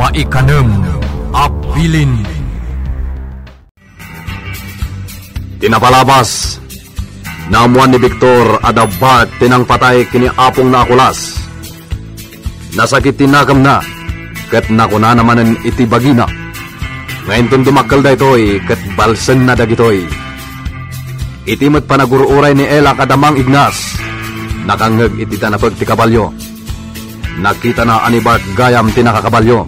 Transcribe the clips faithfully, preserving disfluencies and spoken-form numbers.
Maikanem a bilin. Ti napalabas, naammoan ni Victor a da Bart ti nangpatay ken ni apongna a kulas. Nasakit ti nakemna, ket nakunana manen iti bagina nga inton dumakkel daytoy ket balsenna dagitoy. Iti met panagur-uray ni Ella kada Mang Ignas, nakangngeg iti danapeg ti kabalio. Nakitana a ni Bart gayam ti nakakabalio.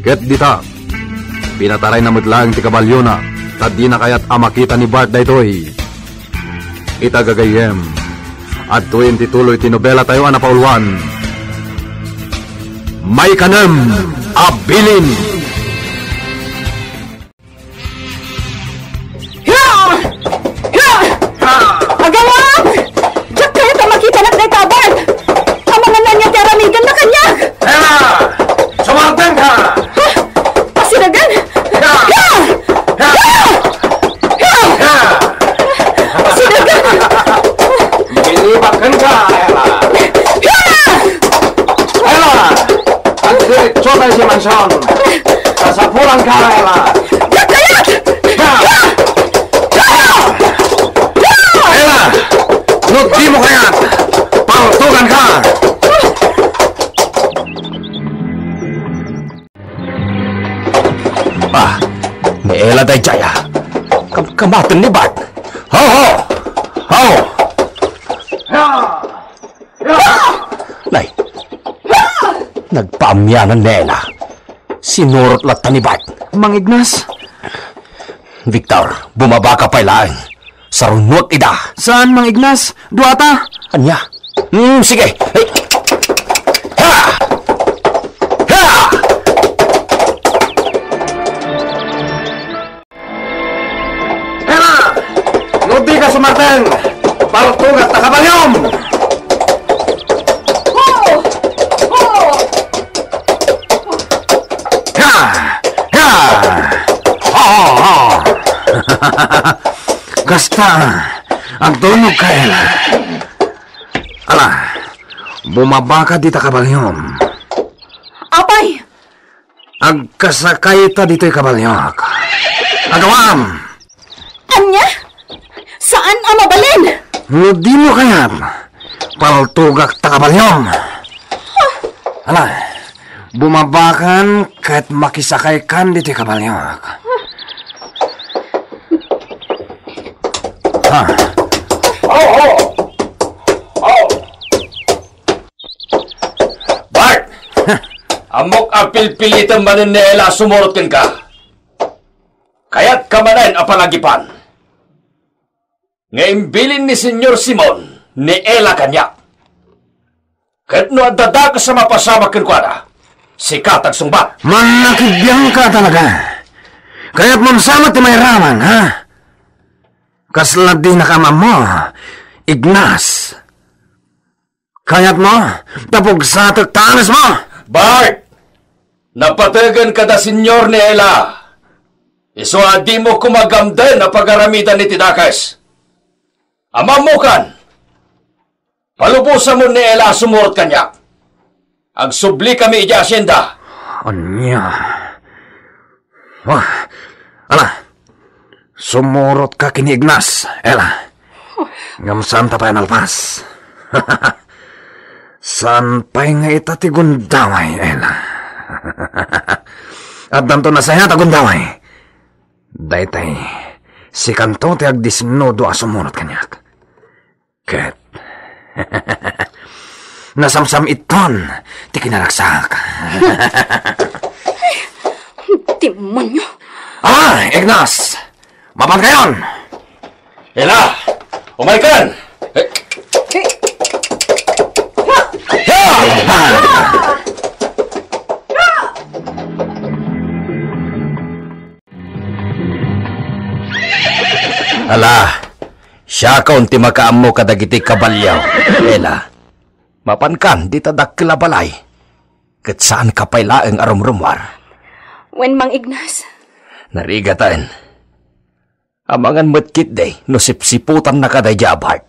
Ket dita, pinatarayna met laeng ti kabaliona, ta dina kayat a makita ni Bart daytoy. Ita gagayyem, adtoyen ti tuloy ti nobelatayo a napauluan, Maikanem a Bilin. Agawam! Diak kayat a makitanak dayta a Bart! Amangan ania ti aramidenna kaniak! Ella! Sumartenka! Ha? Pasidagan? Ya! Ya! Ya! Ya! Ya! Pasidagan! Bilibak kenka, Ella! Ya! Ella! Agdiretso tayo si Mansion! Kasapulan ka, Ella! Diak kayat! Ya! Ya! Ella! No dimo kayat, paltugan ka! Ah, ni Ella daydiay a. Kamkamaten ni Bart. Ho, ho! Ho! Nay, nagpaamianan ni Ella. Sinurot latta ni Bart. Mang Ignas? Victor, bumaba ka pay laeng. Sarunoek ida. Saan, Mang Ignas? Duata. Ania? Hmm, sige. Hey. Ha! Ha! Ella! No di ka sumarteng, paltugat ta kabaliom! Oo! Oo! Ha! Ha! Oo! Kasta, agdunnog ka, Ella. Ala, bumaba ka dita kabaliom. Apay! Agkasakayta ditoy kabalioak. Agawam! Ania? Saan a mabalin? No dimo kayat, paltugak ta kabaliom. Ala, bumabakan ket makisakaykan ditoy kabalioak. Ha? Ho, ho! Ho! Bart! Ammok a pilpilitem manen ni Ella a sumurot kenka. Kayatka manen a palagipan nga imbilin ni Señor Simon ni Ella kaniak. Ket no adda dakes a mapasamak kenkuana, sika ti agsungbat. Mannakibbiangka talaga. Kayatmon sa met ti mairaman, ha? Kasla dinaka ammo, Ignas. Kayatmo, ta pugsatek ta anesmo? Bart! Napategenka da Señor ni Ella. Isu a dimo koma gamden a pagaramidan iti dakes. Ammokan, palubosamon ni Ella a sumurot kaniak. Agsublikami idiay asienda. Ania? Wah, ala, sumurotka ken ni Ignas, Ella. Ngem saanta pay a nalpas. Saan pay nga ita ti gundaway, Ella? Addanto nasayaat a gundaway. Daytay, sikanto ti agdisnudo a sumurot kaniak. Ket nasamsam-itton ti kinaragsak. Demonyo! Ah, Ignas! Mapankayon! Ella! Umaykan! Eh. Eh. Ala, siakon ti makaammo kadagiti kabalio, Ella. Mapankan dita dakkel a balay, ket saanka pay laeng a rumrumuar. Wen, Mang Ignas. Narigataen. Amangan met ketdi no sipsiputannaka daydiay a Bart.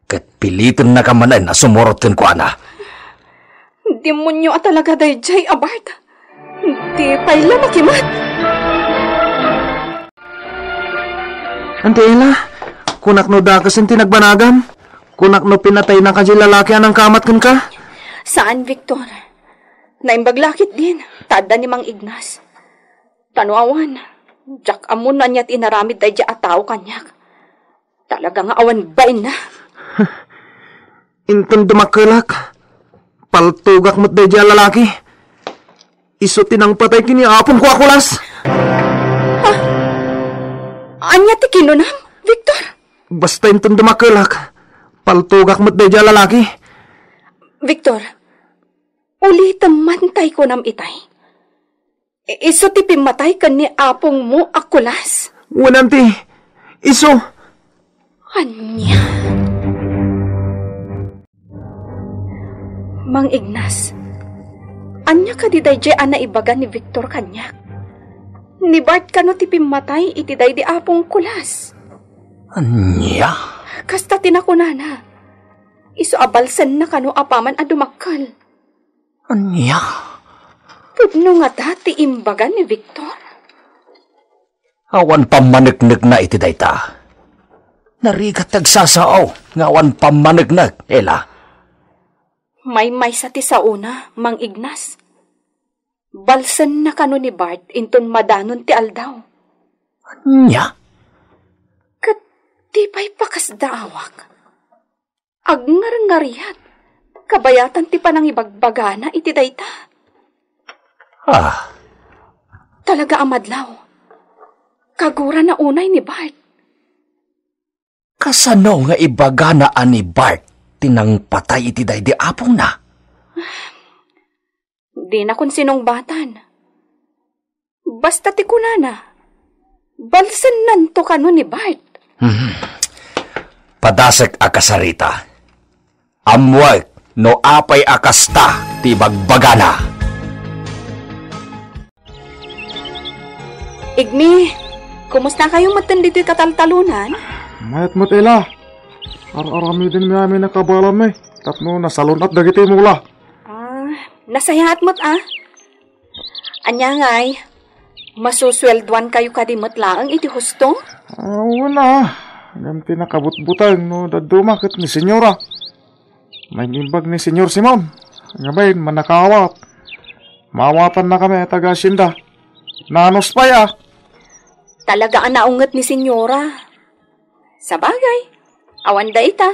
Ket pilitennaka manen a sumurot kenkuana. Demonyo a talaga daydiay a Bart. Di pay la makimat. Auntie Ella, kunak no dakes ti nagbanagam? Kunak no pinatayna kadi lalaki a nangkamat kenka? Saan, Victor. Naimbag la ketdin, ta adda ni Mang Ignas. Ta no awan, diak ammo no ania ti inaramid daydiay a tao kaniak. Talaga nga awan bainna. Inton dumakkelak, paltogak met daydiay a lalaki. Isu ti nangpatay ken ni apongko a Kulas. Ah, ania ti kinunam, Victor? Basta inton dumakkelak, paltogak met daydiay a lalaki. Victor, ulitem man tay kunam itay. I-, isu ti pimmatay ken ni apongmo a Kulas? Wen, auntie. Isu. Ania? Mang Ignas, ania kadi daydiay a naibaga ni Victor kaniak? Ni Bart kano ti pimmatay iti daydi apong Kulas? Ania? Kasta ti nakunana. Isu a balsenna kano apaman a dumakkel. Ania? Pudno ngata ti imbaga ni Victor? Awan pammaneknekna iti dayta. Narigat ti agsasao nga awan pammaneknek, Ella. Maymaysa ti saona, Mang Ignas. Balsenna kano ni Bart inton madanon ti aldaw. Ania? Ket di pay pakasdaawak. Agngarngariat. Kabayatan ti panangibagbagana iti dayta. Ah. Talaga a madlaw. Kagurana unay ni Bart. Kasano nga ibagana a ni Bart ti nangpatay iti daydi apongna? Dinakon sinungbatan. Basta ti kunana, balsennanto kano ni Bart. Hmm. Padasek a kasarita. Ammoek no apay a kasta ti ibagbagana. Igmi, kumusta kayo metten ditoy kataltalonan? Mayat met, Ella. Ar-aramidenmi amin a kabaelanmi tapno nasalun-at dagiti mula. Ah, nasayaat met, ah. Ania ngay, masusueldoan kayo kadi met laeng iti husto? Ah, wen a. Ngem ti nakabutbuteng no dadduma ket ni Senyora. Nangimbag ni Senyor Simon. Ngamin, mannakaawat. Maawatannakami a taga-asienda. Nanos pay a. Talaga a naunget ni Senyora. Sabagay, awan dayta.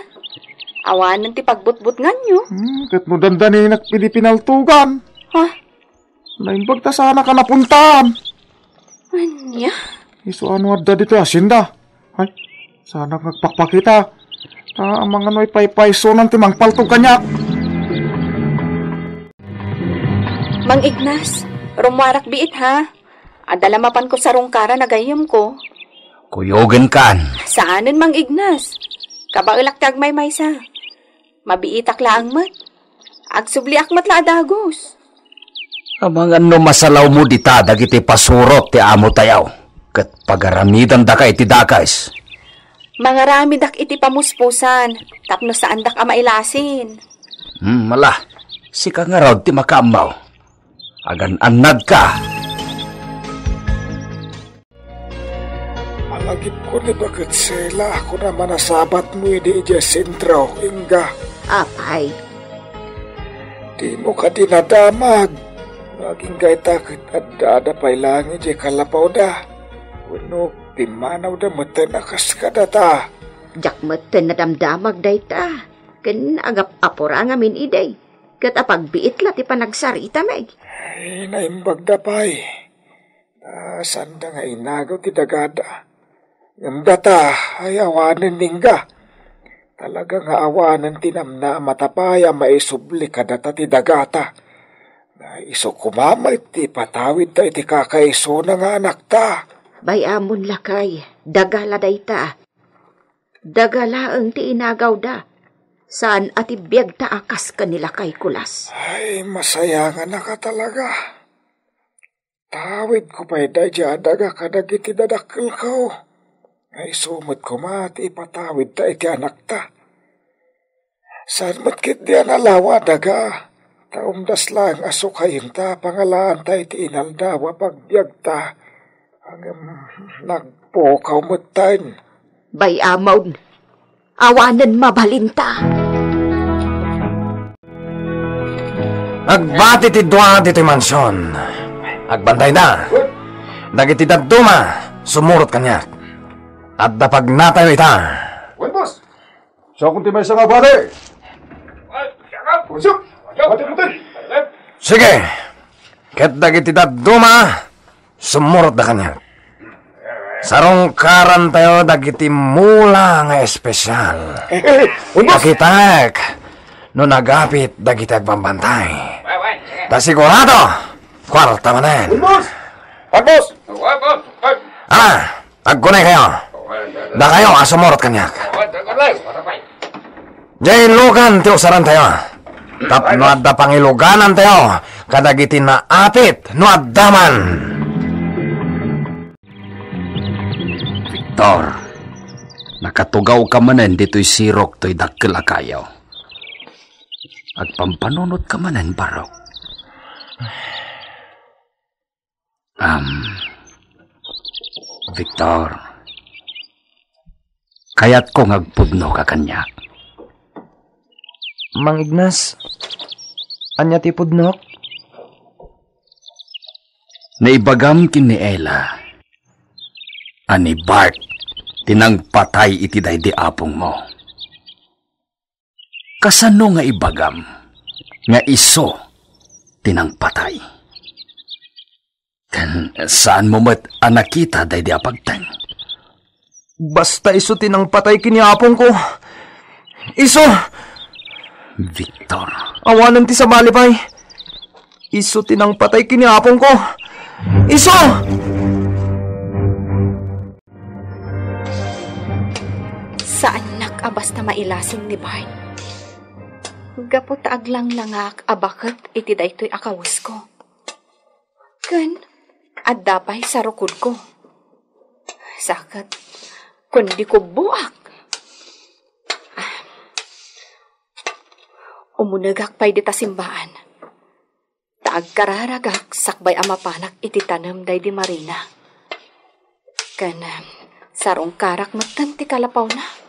Awanen ti pagbutbutnganyo. Hmm, ket no dandaninak idi pinaltugan. Ha? Naimbag ta sana ka napuntaan. Ania? Isu ano adda ditoy asienda? Ay, sana nga agpakpakita. Ta amangan no ipaypaysonan ti mangpaltog kaniak. Mang Ignas, rummuarak biit, ha? Adda la mapanko sarungkaran a gayyemko. Kuyogenkan. Saanen, Mang Ignas. Kabaelak ti agmaymaysa. Mabiitak laeng met. Agsubliak met la a dagus. Amangan no masalawmo dita dagiti pasurot ti amotayo, ket pagaramidandaka iti dakes. Mangaramidak iti pamuspusan, tapno saandak a mailasin. Hmm, ala, sika ngarud ti makaammo. Agan-annadka. Alagipko ni Baket Sela, kuna manasabatmo idi idiay sentro, ingga. Apay? Dimo kadi nadamag. No agingga ita ket addada pay laeng idiay kalapawda. Wenno pimmanawda metten a kas kadata. Diak metten nadamdamag dayta. Ken agap-apura ngamin idi. Ket apagbiit la ti panagsarita, Meg. Ay, naimbagda pay. Ta saanda nga inagaw ti dagada. Ngem data, ay awanen ni ingga. Talaga nga awanen ti namnamata pay a maisubli kadata ti dagata. Nga isu koma met ti ipatawidda iti kakaisuna nga anakta. Bay-amon lakay, daga la dayta. Daga laeng ti inagawda. Saan a ti biagta a kas ken ni lakay Kulas. Ay, masayanganaka talaga. Tawidko pay daydiay a daga kadagiti dadakkelko nga isu met koma ti ipatawidda iti anakta. Saan met ketdi a nalawa a daga Ta umdas laeng a sukayenta pangalaanta iti inaldaw a pagbiagta. Ngem nagpukaw metten. Bay-amon, awanen mabalinta. Agbati ti dua ditoy mansion. Agbantayda. Dagiti dadduma, sumurot kaniak. Adda pagnatayo ita. Wen, boss. Siakon ti maysa nga bati. Boss, bati, bati. Sige. Ket dagiti dadduma, sumurotda kaniak. Sarungkarantayo dagiti mula nga espesyal. Eh, eh, eh, boss. Nakitaek no nagapit dagiti agbambantay. Ta sigurado, kuarta manen. Boss! Ay, boss! Ah, agkunay kayo. Dakayo a sumurot kaniak. Diay lugan ti usarantayo. Tapno adda pangiluganantayo kadagiti naapit no adda man. Victor, nakatugawka manen ditoy sirok toy dakkel a kayo. Agpampanunot ka manen, Barok. Am, Victor, kayatko nga agpudno ka kaniak. Mang Ignas, ania ti pudnok? Naibagam ken ni Ella a ni Bart ti nangpatay iti daydi apongmo. Kasano nga ibagam nga isu ti nangpatay? Ken saanmo met a nakita daydi a pagteng? Basta isu ti nangpatay ken ni apongko. Isu! Victor. Awanen ti sabali pay. Isu ti nangpatay ken ni apongko. Isu! Saannak a basta mailasin ni Bart. Gapu ta aglanglangak a baket iti daytoy a kawesko. Ken adda pay sarukodko. Sa ket, kundi kubboak. Umunegak pay dita simbaan. Ta agkararagak sakbay a mapanak iti tanem daydi Marina. Ken, em, sarungkarak metten ti kalapawna.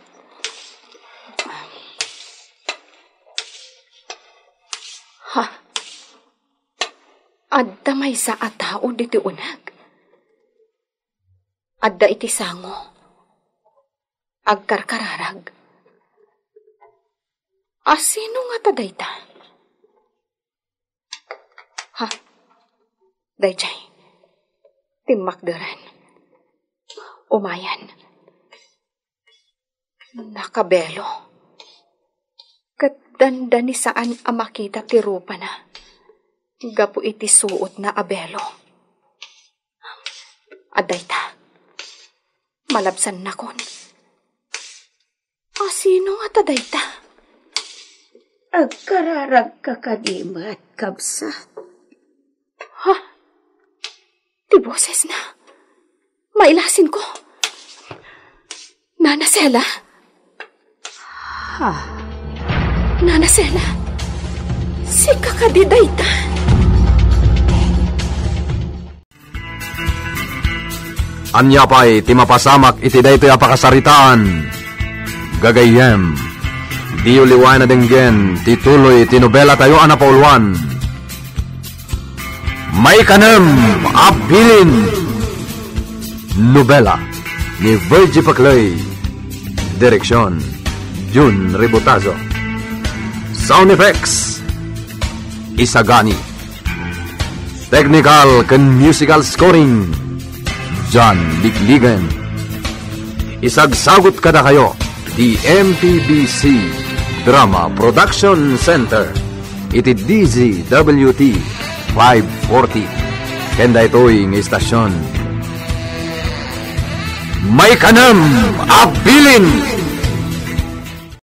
Ha? Adda maysa a tao ditoy uneg. Adda iti sango. Agkarkararag. A sino ngata dayta? Ha? Daydiay. Timmakderen. Umayen. Nakabelo. Ket dandani saan a makita ti rupana gapu iti suotna a belo. Adda ita. Malabsannakon. A sino ngata dayta? Agkararagka kadi met, kabsat? Ha? Ti bosesna. Mailasinko. Nana Sela? Ha? Nana Sela? Sika kadi dayta? Ania pay ti mapasamak iti daytoy a pakasaritaan? Gagayyem, diyo liwayan a denggen ti tuloy ti nobelatayo a napauluan. Maikanem a bilin. Nobela ni Virgie Paclay. Direksyon, Jun Ributazo. Sound effects, Isagani. Technical ken musical scoring, John Ligligan. Isagsagut kadakayo ti M P B C Drama Production Center iti D Z W T five forty. Ken daytoy nga istasyon, maikanem a bilin.